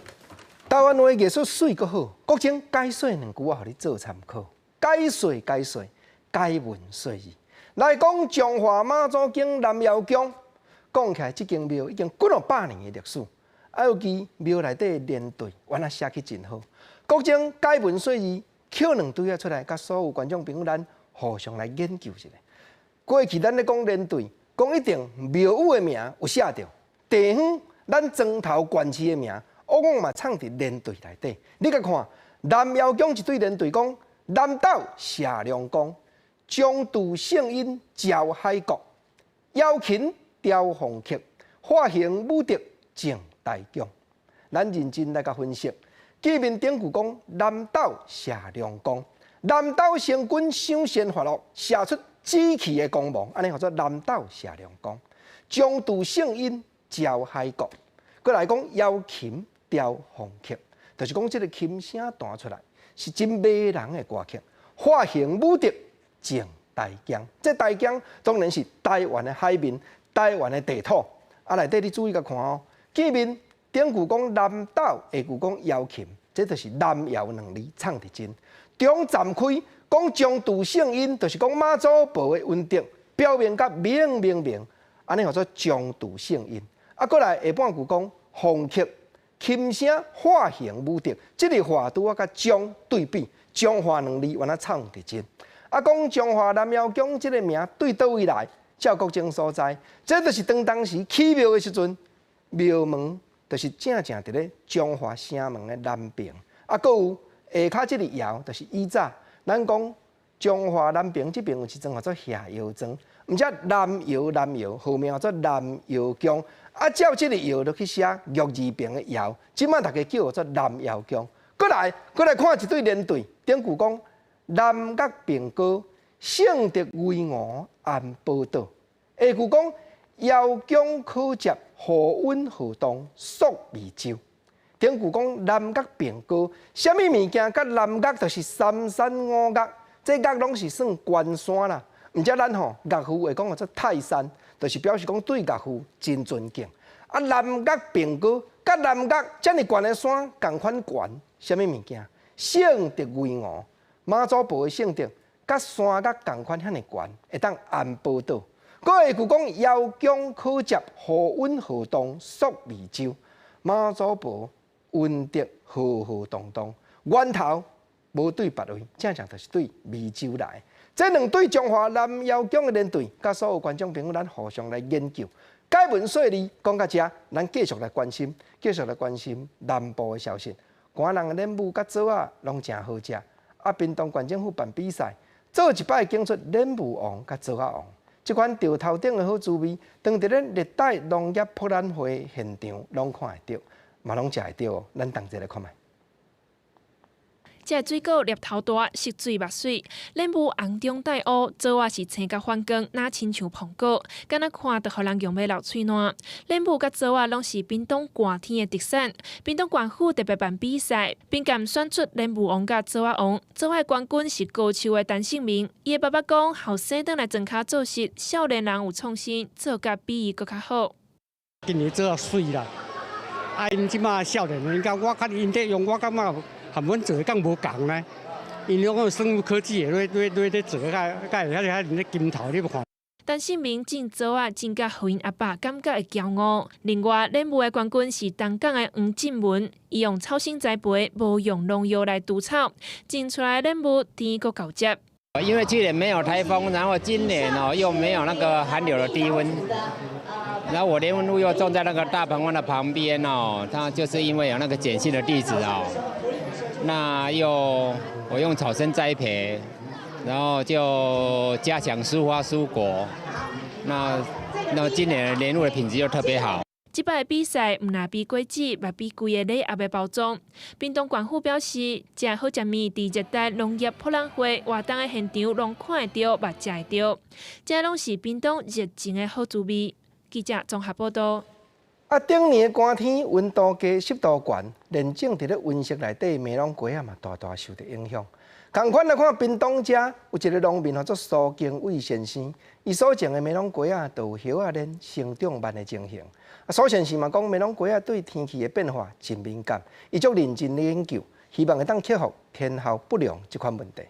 台灣話藝術媠閣好，國政解說兩句我予你做參考。解說解說，解文說字。來講彰化媽祖宮南瑤宮，講起來這間廟已經幾若百年的歷史，啊，尤其廟內底的連對，原來寫起真好。國政解文說字，抾兩對仔出來，佮所有觀眾朋友咱互相來研究一下。過去咱咧講連對，講一定廟宇的名有寫著，地方咱莊頭縣市的名，往往嘛藏佇連對內底。你共看南瑤宮一對連對講，南斗謝良公。將渡聖嬰趙海國，瑤琴雕鳳曲，化形武德鄭大強。咱認真來共分析，記面頂句講南斗謝良公，南斗星君賞仙發樂，射出紫氣的光芒，按呢號做南斗謝良公。將渡聖嬰趙海國，閣來講瑤琴雕鳳曲，就是講這个琴聲彈出來是真迷人的歌曲，化形武德。鄭大江，這大江當然是台灣的海面，台灣的地土。啊，內底你注意共看哦，見面頂句講南斗，下句講瑤琴，這就是南瑤兩字藏佇真。中站開講將渡聖嬰，就是講媽祖婆的恩德，表明佮明明明，按呢號做將渡聖嬰。啊，閣來下半句講鳳曲琴聲化形武德，這个話拄仔佮將對比，彰化兩字原來藏佇真。啊，講彰化南瑤宮這个名對佗位來？照國政所在，這就是當當時起廟的時陣，廟門就是正正佇咧彰化城門的南邊。啊，閣有下跤這个瑤，就是以早咱講彰化南邊這邊有一莊號做下瑤莊，毋則南瑤南瑤，號名號做南瑤宮。啊，照這个瑤落去寫玉字邊的瑤，這擺大家叫做南瑤宮。閣來，閣來看一對連對，頂句講。南岳平高，聖德巍峨安寶島。下句講瑤宮可接和穩河東溯美洲。頂句講南岳平高，啥物物件？佮南岳就是三山五岳，這岳攏是算懸山啦。毋則咱吼岳父會講做泰山，就是表示講對岳父真尊敬。啊，南岳平高，佮南岳遮爾懸的山仝款懸，啥物物件？聖德巍峨。媽祖婆的聖德，佮山岳仝款遐爾懸，會當安寶島。閣下句講瑤宮可接和穩河東溯美洲，媽祖婆恩德浩浩蕩蕩，源頭無對別位，正正就是對美洲來。這兩對彰化南瑤宮的連對，佮所有觀眾朋友，咱互相來研究。解文說字講到遮，咱繼續來關心，繼續來關心南部的消息。寒人的蓮霧佮棗仔攏誠好食。啊，屏東縣政府辦比賽，做一擺揀出蓮霧王佮棗仔王，這款著頭頂的好滋味，當佇咧熱帶農業博覽會現場攏看會著，嘛攏食會著哦。咱同齊來看覓。這个水果粒頭大，色水目媠，蓮霧紅中帶烏，棗仔是青甲反光，若親像蘋果，敢若看就予人用欲流喙瀾。蓮霧佮棗仔攏是屏東寒天的特產。屏東縣府特別辦比賽，評鑑選出蓮霧王佮棗仔王。棗仔冠軍是高樹的陳勝明，伊的爸爸講，後生轉來莊跤做事，少年人有創新，做甲比伊閣較好。今年棗仔媠啦，啊，𪜶這馬少年人，佮我較𪜶咧用，我感覺和阮做的敢無仝呢？𪜶攏有生物科技的，咧咧咧咧做，較較會遐遐咧金頭，你欲看。陳勝明種棗仔，真甲予𪜶阿爸感覺會驕傲。另外，蓮霧的冠軍是東港的黃進文，伊用草生栽培，無用農藥來除草，種出來的蓮霧甜閣厚汁。因為去年沒有颱風，然後今年哦又沒有那個寒流的低溫，然後我蓮霧又種在那個大鵬灣的旁邊哦，它就是因為有那個鹼性的地質哦，那又我用草生栽培，然後就加強疏花疏果，那今年蓮霧的品質又特別好。這擺比賽毋但比果子，嘛比規个禮盒的包裝。屏東縣府表示，這好食物佇熱帶農業博覽會活動的現場攏看會著，嘛食會著。這攏是屏東熱情的好滋味。記者綜合報道。啊，頂年的寒天溫度低、濕度懸，連種佇咧溫室內底梅攏瓜仔嘛，大大受著影響。仝款來看，屏東遮有一个農民號做蘇經緯先生，伊所種的梅攏瓜仔就有葉仔輪成長慢的情形。啊，蘇先生嘛講，梅攏瓜仔對天氣的變化真敏感，伊足認真咧研究，希望會當克服天候不良這款問題。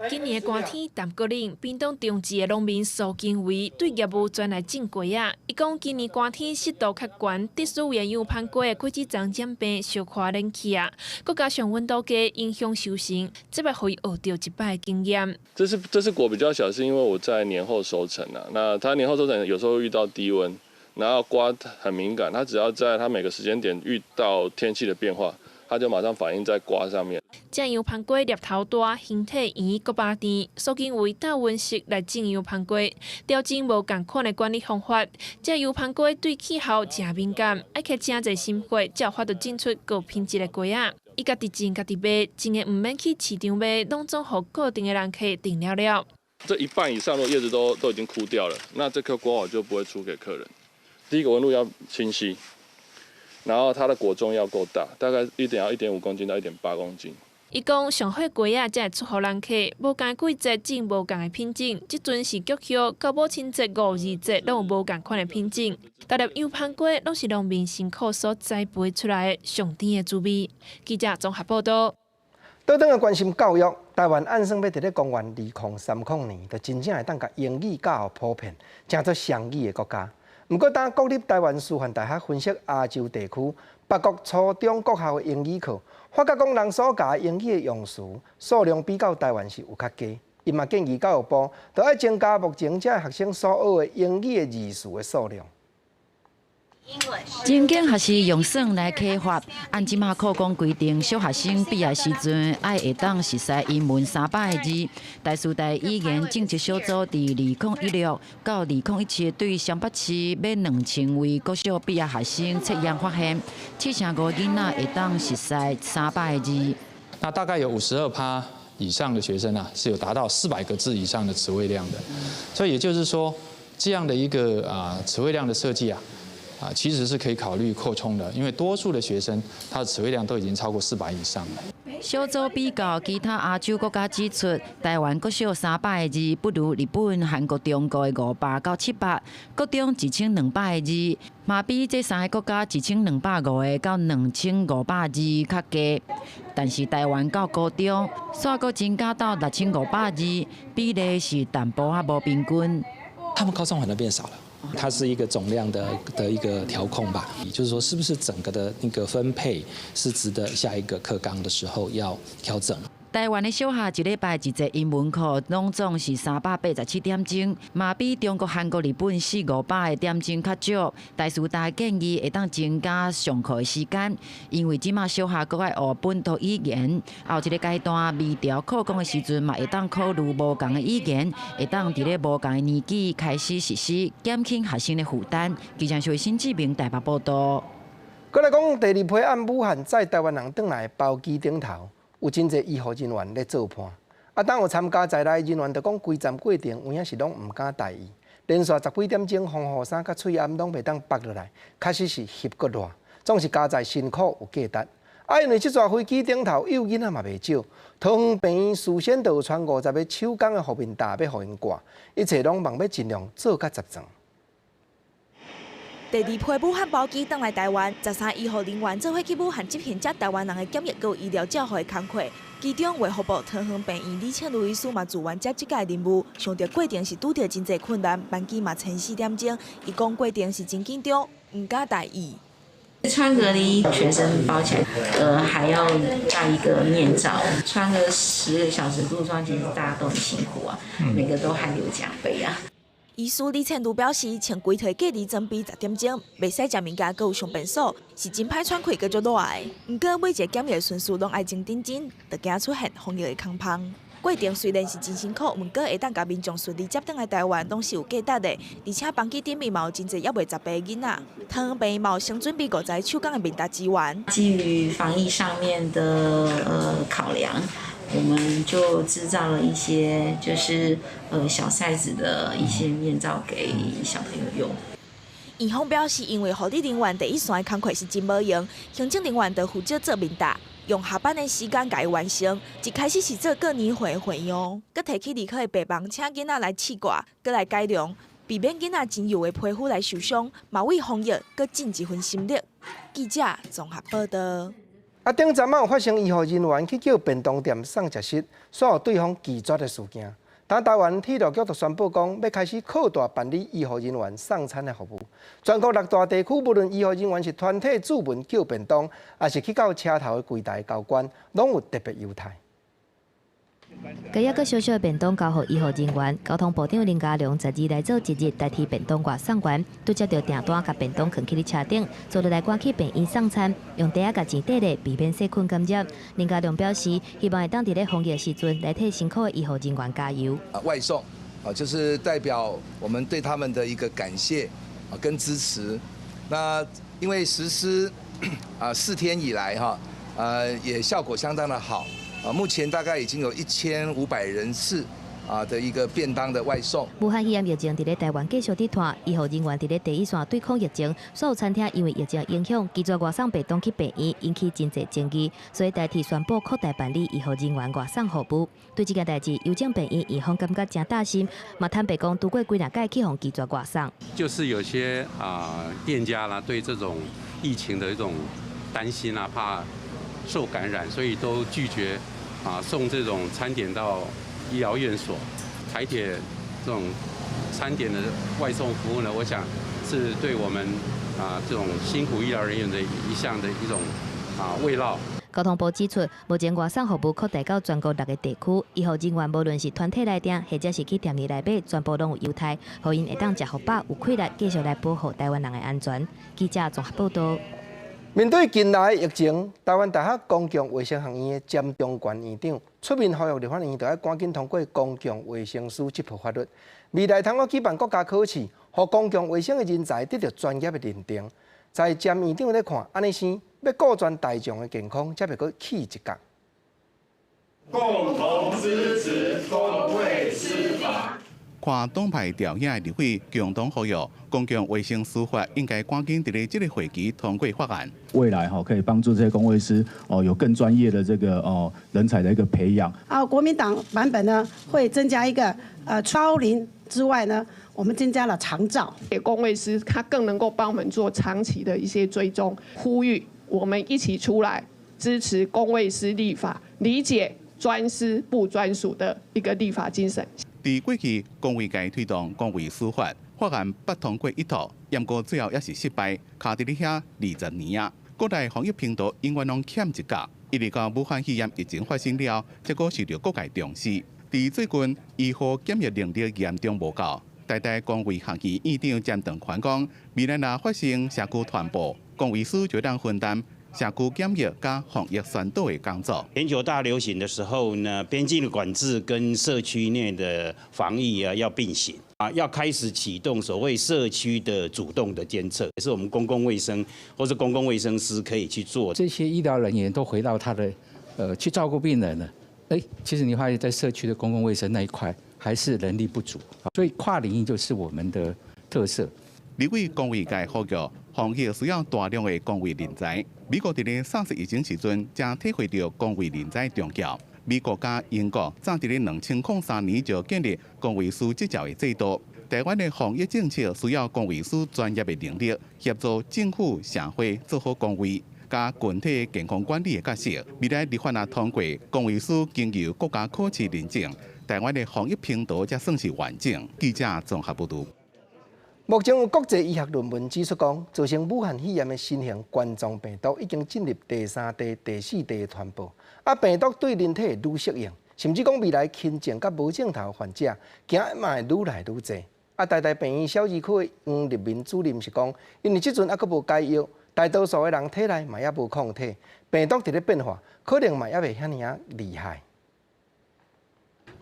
今年的寒天淡閣冷，屏東長治的農民蘇經緯對業務轉來種瓜仔。伊講今年寒天濕度較懸，特殊的洋番瓜的果子欉染病，小可冷去啊，閣加上溫度低影響收成，這擺予伊學著一擺經驗。這次果比較小，是因為我在年後收成啊。那它年後收成有時候會遇到低溫，然後瓜很敏感，它只要在它每個時間點遇到天氣的變化，它就馬上反映在瓜上面。這洋番瓜粒頭大，形體圓，閣飽甜。蘇經緯搭溫室來種洋番瓜，調整無仝款的管理方法。這洋番瓜對氣候誠敏感，愛花誠濟心血，才有法度種出高品質的瓜仔。伊家己種、家己賣，種的毋免去市場賣，攏總予固定的人客訂了了。這一半以上的葉子都已經枯掉了，那這顆瓜我就不會出給客人。第一個紋路要清晰。然後它的果重要夠大，大概1.5公斤到1.8公斤。伊講上好瓜仔才會出予人客，無仝季節種無仝的品種，這陣是菊葉，到母親節、五二節攏有無仝款的品種。逐粒洋番瓜攏是農民辛苦所栽培出來的上甜的滋味。記者綜合報道。倒轉來關心教育，台灣按算欲佇咧公元2030年，就真正會當共英語教予普遍，成做雙語的國家。毋過，當國立臺灣師範大學分析亞洲地區八國初中國校的英語課，發覺講人所教的英語的用詞數量比較臺灣是有較低。伊嘛建議教育部，著愛增加目前這學生所學的英語的字詞的數量。真經學習用算來啟發，按這馬課綱規定，小學生畢業時陣愛會當熟悉英文300个字。台師大語言政策小組佇2016到2017對雙北市欲2000位國小畢業學生測驗發現，75%囡仔會當熟悉300个字。那大概有52趴以上的學生啊，是有達到400個字以上的詞彙量的。所以也就是說，這樣的一個啊詞彙量的設計啊。啊，其實是可以考慮擴充的，因為多數的學生他的詞彙量都已經超過400以上了。小組比較其他亞洲國家指出，台灣國小300个字不如日本、韓國、中國的500到700，國中1200个字，嘛比這三个國家1250個到2500字較低。但是台灣到高中，煞閣增加到6500字，比例是淡薄仔無平均。他們高中反而變少了。它是一個總量的一個調控吧，也就是說，是不是整個的那個分配是值得下一個課綱的時候要調整？台灣的小學一禮拜一節英文課，攏總是387點鐘，嘛比中國、韓國、日本四五百個點鐘較少。台師大建議會當增加上課的時間，因為這馬小學閣愛學本土語言，後一個階段微調課綱的時陣，嘛會當考慮無仝的語言，會當佇咧無仝的年紀開始實施，減輕學生的負擔。記者徐新志明台北報道。閣來講，第二批按武漢載台灣人轉來的包機頂頭，有真濟醫護人員咧做伴。啊，當有參加在內人員就講，規站過程有影是攏毋敢大意，連續十幾點鐘防護衫佮喙罨攏袂當縛落來，確實是翕閣熱，總是加在辛苦有價值。啊，因為這逝飛機頂頭幼囡仔嘛袂少，桃園病院事先就有穿50個手工的護面罩欲予𪜶掛，一切攏望欲盡量做較十全。第二批武漢包機轉來台灣，13醫護人員做伙去武漢執行遮台灣人的檢疫佮醫療照護的工課。其中，衛福部桃園病院李倩如醫師嘛自願接這個任務，想著過程是拄著真濟困難，班機嘛前四點鐘，伊講過程是真緊張，毋敢大意。穿隔離衣，全身包起來，還要戴一個面罩，穿個10個小時陸裝，其實大家都很辛苦啊，每個都汗流浹背啊。醫師李倩如表示，穿規套隔離裝備10點鐘，袂使食物件，閣有上便所，是真歹喘氣，閣足熱的。毋過每一個檢疫順序攏愛真認真，就驚出現防疫的空縫。過程雖然是真辛苦，毋過會當共民眾順利接轉來台灣，攏是有價值的。而且班機頂面嘛有真濟猶未十歲囡仔，桃園病院嘛有先準備50個手工的面罩支援。基於防疫上面的考量，我們就製造了一些就是小 size 的一些面罩給小朋友用。院方表示，因為護理人員第一線的工課是真無閒，行政人員就負責做面罩，用下班的時間共伊完成。一開始是做過年歲的花樣，閣提去兒科的病房，請囡仔來試掛，閣來改良，避免囡仔真幼的皮膚來受傷，嘛為防疫閣盡一份心力。記者綜合報道。啊，頂陣仔有發生醫護人員去叫便當店送食食，煞予對方拒絕的事件。但台灣鐵路局就宣布講，欲開始擴大辦理醫護人員送餐的服務。全國六大地區，無論醫護人員是團體自問叫便當，抑是去到車頭的櫃台交關，攏有特別優待。共猶閣燒燒的便當交予醫護人員，交通部長林佳龍12來做一日代替便當外送員，拄接著訂單，共便當囥去咧車頂，坐落來趕去病院送餐，用袋仔共錢綴咧，避免細菌感染。林佳龍表示，希望會當佇咧防疫時陣來替辛苦的醫護人員加油。外送啊，就是代表我們對他們的一個感謝啊跟支持。那因為實施4天以來哈，也效果相當的好。啊，目前大概已經有1500人次啊的一個便當的外送。武漢肺炎疫情佇咧台灣繼續佇拖，醫護人員佇咧第一線對抗疫情，所有餐廳因為疫情影響，拒絕外送便當去病院，引起真濟爭議，所以台鐵宣布擴大辦理醫護人員外送服務。對這件代誌，郵政病院院方感覺誠擔心，嘛坦白講，拄過幾若擺去予拒絕外送。就是有些啊店家啦，對這種疫情的一種擔心啊，怕受感染，所以都拒絕啊送這種餐點到醫療院所。台鐵這種餐點的外送服務呢，我想是對我們啊這種辛苦醫療人員的一項的一種啊慰勞。交通部指出，目前外送服務擴大到全國六個地區，醫護人員無論是團體來訂，或者是去店裡來買，全部攏有優待，予𪜶會當食予飽，有氣力繼續來保護台灣人的安全。記者綜合報道。面對近來疫情，台灣大學公共衛生學院的詹中權院長出面呼籲立法院，著愛趕緊通過公共衛生師這部法律。未來通過舉辦國家考試，予公共衛生的人才得著專業的認定。在詹院長咧看，按呢生欲顧全大眾的健康，才袂閣起一角。共同支持公衛師法。跨黨派朝野立委共同呼籲，公共衛生師法應該趕緊佇咧這個會期通過法案。未來哈可以幫助這些公衛師哦有更專業的這個哦人才的一個培養。啊，國民黨版本呢會增加一個高齡之外呢，我們增加了長照。公衛師他更能夠幫我們做長期的一些追蹤，呼籲我們一起出來支持公衛師立法，理解專師不專屬的一個立法精神。佇過去，公衛界推動公衛師法，法案捌通過一套，毋過最後也是失敗，卡佇咧遐20年啊。國內防疫頻道永遠攏欠一角，一直到武漢肺炎疫情發生了，才閣受著各界重視。佇最近，醫護檢疫能力嚴重無夠，台大公衛學院院長詹長權講，未來若發生社區傳播，公衛師就當分擔社區檢疫佮防疫宣導的工作。全球大流行的時候呢，邊境的管制跟社區內的防疫啊要並行。啊，要開始啟動所謂社區的主動的監測，是我們公共衛生或是公共衛生師可以去做。這些醫療人員都回到他的，去照顧病人了。其實你發現在社區的公共衛生那一塊，還是人力不足，所以跨領域就是我們的特色。立委公衛界呼籲，防疫需要大量的公衛人才。美國佇咧 SARS 疫情時陣，才體會著公衛人才重要。美國佮英國早佇咧2003年就建立公衛師執照的制度。台灣的防疫政策需要公衛師專業的能力，協助政府、社會做好公衛佮群體健康管理的角色。未來立法若通過，公衛師經由國家考試認證，台灣的防疫頻道才算是完整。記者綜合報導。目前有國際醫學論文指出講，造成武漢肺炎的新型冠狀病毒已經進入第三代、第四代的傳播。啊，病毒對人體會愈適應，甚至講未來輕症佮無症頭患者，驚嘛會愈來愈濟。啊，台大病院小兒科的黃立民主任是講，因為這陣猶閣無解藥，大多數的人體內嘛猶無抗體，病毒佇咧變化，可能嘛猶袂遐爾仔厲害。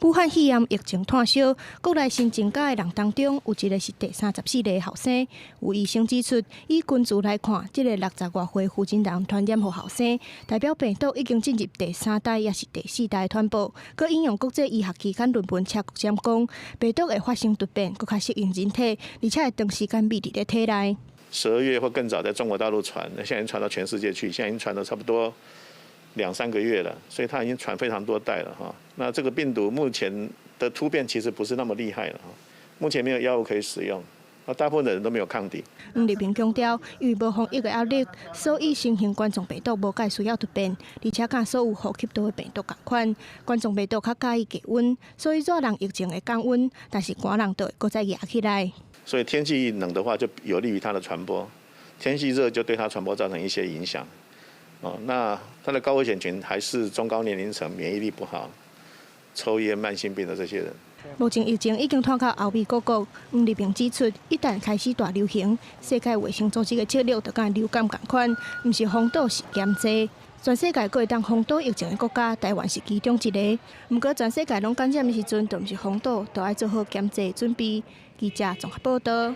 武漢肺炎疫情炭燒，國內新增加的人當中，有一個是第34例後生。有醫生指出，以根據來看，這個60外歲負責人傳染予後生，代表病毒已經進入第三代，抑是第四代傳播。閣引用國際醫學期刊論文，車國針講，病毒會發生突變，閣較適應人體，而且會長時間佇佇咧體內。12月或更早在中國大陸傳，那現在已經傳到全世界去，現在已經傳到差不多2、3個月了，所以它已經傳非常多代了哈。那這個病毒目前的突變其實不是那麼厲害了哈，目前沒有藥物可以使用，那大部分的人都沒有抗體。黃立平強調，因為無防疫的壓力，所以新型冠狀病毒無介需要突變，而且佮所有呼吸道的病毒仝款，冠狀病毒較佮意低溫，所以熱人疫情會降溫，但是寒人就會閣再壓起來。所以天氣冷的話，就有利於它的傳播；天氣熱就對它傳播造成一些影響。哦，那它的高危險群還是中高年齡層、免疫力不好、抽菸、慢性病的這些人。目前疫情已經傳到歐美各國，黃立平指出，一旦開始大流行，世界衛生組織的策略就佮流感仝款，毋是封島是檢測。全世界閣會當封堵疫情的國家，台灣是其中一個。毋過全世界攏感染的時陣，就毋是封島，就愛做好檢測準備。記者綜合報導。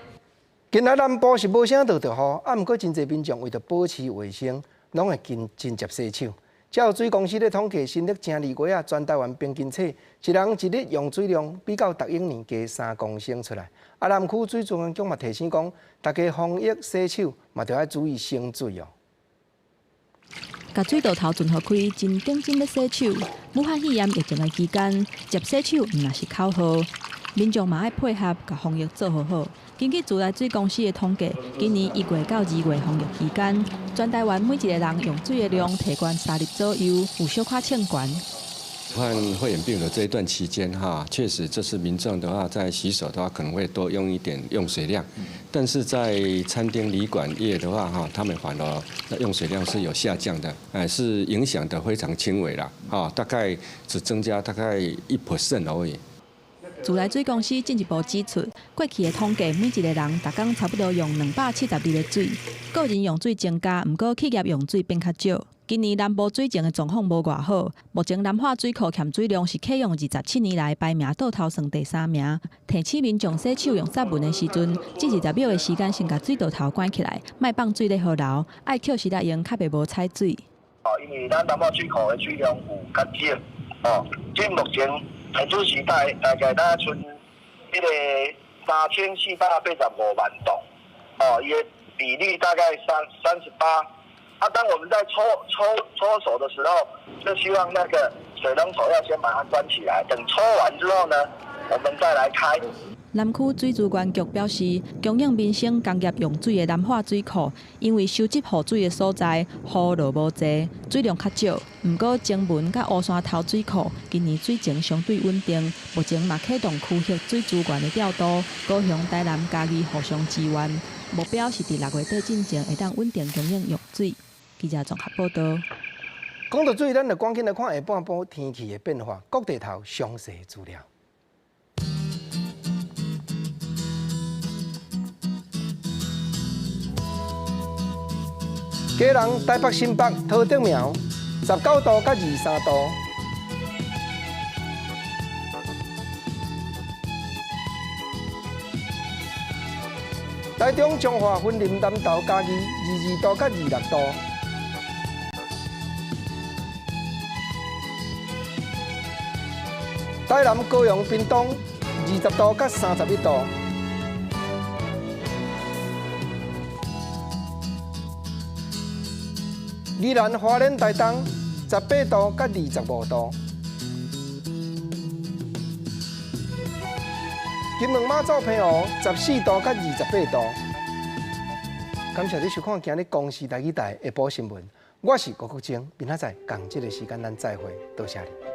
今仔南部是無啥落著雨，啊，毋過真濟民眾為著保持衛生，攏會勤真捷洗手。才有水公司咧統計，新曆正2月啊，全台灣平均體一人一日用水量比較逐一年加3公升出來。啊，南區水資源局嘛提醒講，大家防疫洗手嘛，著愛注意省水哦。共水道頭盡予開，真認真咧洗手。武漢肺炎疫情的期間，捷洗手毋但是口號，民眾嘛愛配合，共防疫做好好。根據自來水公司的統計，今年1月到2月防疫期間，全台灣每一個人用水的量提懸3日左右，有小可衝懸。武漢肺炎病毒這一段期間，哈，確實這是民眾的話，在洗手的話可能會多用一點用水量，但是在餐廳旅館業的話，哈，他們反而那用水量是有下降的，哎，是影響得非常輕微啦，哈，大概只增加大概1% 而已。自來水公司進一步指出，過去的統計，每一個人逐工差不多用272個水，個人用水增加，毋過企業用水變較少。今年南部水情的狀況無偌好，目前南化水庫欠水量是啟用27年來排名倒頭算第三名。提醒民眾洗手用殺蚊的時陣，這20秒的時間先共水道頭關起來，莫放水咧河流，愛抾時來用，較袂無彩水。哦，因為咱南化水庫的水量有較少，哦，這目前台主時代大概咱賰彼個3485萬噸，哦，伊的比例大概38。啊，當我們在抽手的時候，就希望那個水龍頭要先把它關起來，等抽完之後呢，我們再來開。南區水資源局表示，供應民生工業用水的南化水庫，因為收集雨水的所在雨落無濟，水量較少。毋過前門佮烏山頭水庫今年水情相對穩定，目前嘛啟動區域水資源的調度，高雄、台南、嘉義互相支援，目標是佇6月底進前會當穩定供應用水。記者綜合報導。講到水，咱就趕緊來看下半晡天氣的變化，各地頭詳細資料。基隆、台北、新北、桃竹苗，19度到23度。台中彰化雲林南投嘉義22度佮26度。台南高雄屏東20度佮31度。宜蘭花蓮台東18度佮25度。金門馬祖澎湖14度佮28度。感謝你收看今日公視台語台下晡新聞，我是郭國晶，明仔載仝這个時間咱再會，多謝你。